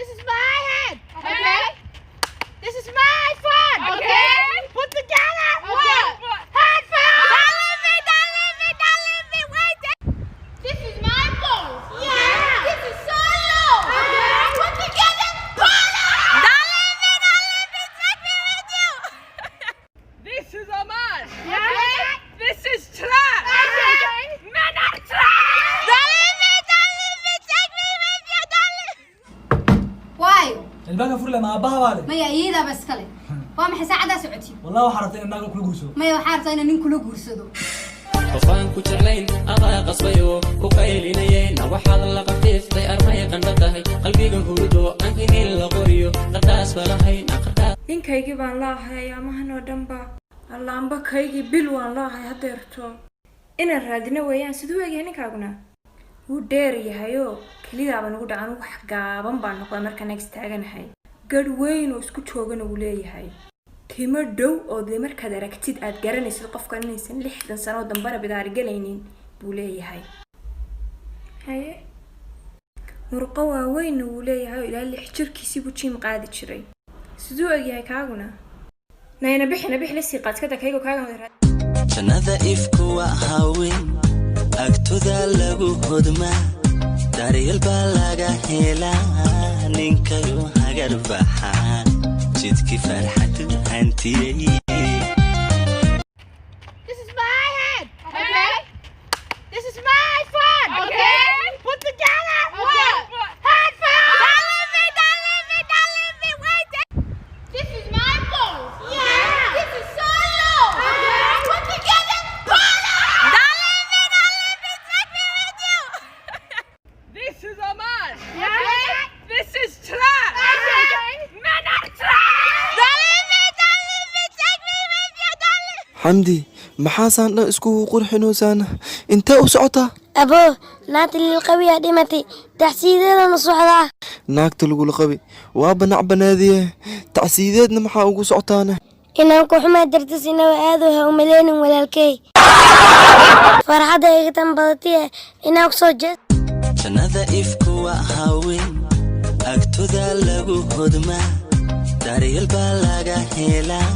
This is my head. Okay. This is my phone. Okay. Put together. Okay. Headphone. Don't leave me. Don't leave me. Don't leave me. Wait. This is my balls. Yeah. This is so low. Okay. Put together. Polo. Don't leave me. Don't leave me. Take me with you. This is a man. Yeah. This is trash. Okay. Men are trash. Don't leave me. Don't leave me. Take me with you. Don't leave. Waayo? Ilmaha furle ma aabbaha baa leh? Maya, iyadaaba iskale. Waa maxay saacaddaa socotid? Wallahi waxaa rabtay in naag kula guursado. Maya, waxaa rabtaa inaan nin kula guursado. Qofaan ku jeclayn adaa qasbayo ku qaylinayeenna, waxaad la qafiiftay armay qandha tahay qalbiga hurudo aankinin la qoriyo qardhaas balahayn qardaas. Ninkaygii baan laahay ayaamahan oo dhanba. Allaanba kaygii bil waan laahay hadeerto. Inaan raadino weeyaan. Siduu egyahay ninkaaguna? Wuu dheer yahayoo kelidaaba nagu dhacan. Wax gaaban baan noqday markaan ag istaaganahay. Gadh weyn oo isku joogana wuu leeyahay, timo dhow oo dee markaad aragtid aad garanaysid qofkan inaysan 60 sano oo dambana bidaarigelaynin buu leeyahay. Haye, murqo waaweynna wuu leeyahay oo ilaa 6 jirkiisii buu gym qaadi jiray. Siduu egyahay kaaguna? Nayna bixina bix la sii qaadkada kaygo kaagan wada raad. Jannada ifku waa haween, agtoda lagu hodmaa, daryeel baa laga helaa, ninkayu hagar baxaa, jidkii farxadu hantiyey. This is my head. Okay. This is my phone. Okay. Put together. Okay. Headphone. Don't leave me. Don't leave me. Don't leave me. Wait. This is my balls. Yeah. This is so low. Okay. Put together. Polo. Don't leave me. Don't leave me. Take me with you. This is a man. Yeah. This is trash. Okay. Men are trash. Don't leave me. Don't leave me. Take me with you. Don't leave. Xamdi, maxaasaan dhan iskugu qurxinaysaana? Intee u socotaa? Aboo, naagta lilqabiyaa dhimatay, tacsiideedana socdaa. Naagta lagula qabi waa banac banaadiye, tacsiideedna maxaa ugu socotaana? Inaan ku xumaa dartis inawa aado ha umaleynin, walaalkey. Farxadda iga tan badatiye inaan ku soo jees. Jannada ifku waa haween, agtoda lagu hodmaa, daryeel baa laga helaa,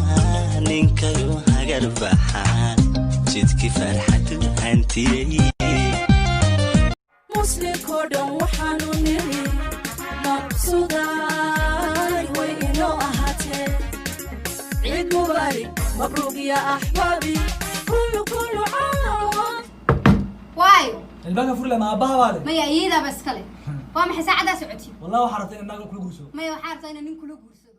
ninkayu hagar baxaa, jidkii farxadu hantiyey. Muslimkoo dhan waxaanu niri maqsuday way inoo ahaatee. Ciid mubaarik, mabruuq ya axbaabi, kullu kullu caam. Waayo? Ilmaha furle ma aabbaha baa leh? Maya, iyadaaba iskale. Waa maxay saacaddaa socotid? Wallahi waxaa rabtay in naag kula guursado. Maya, waxaa rabtaa inaan nin kula guursado.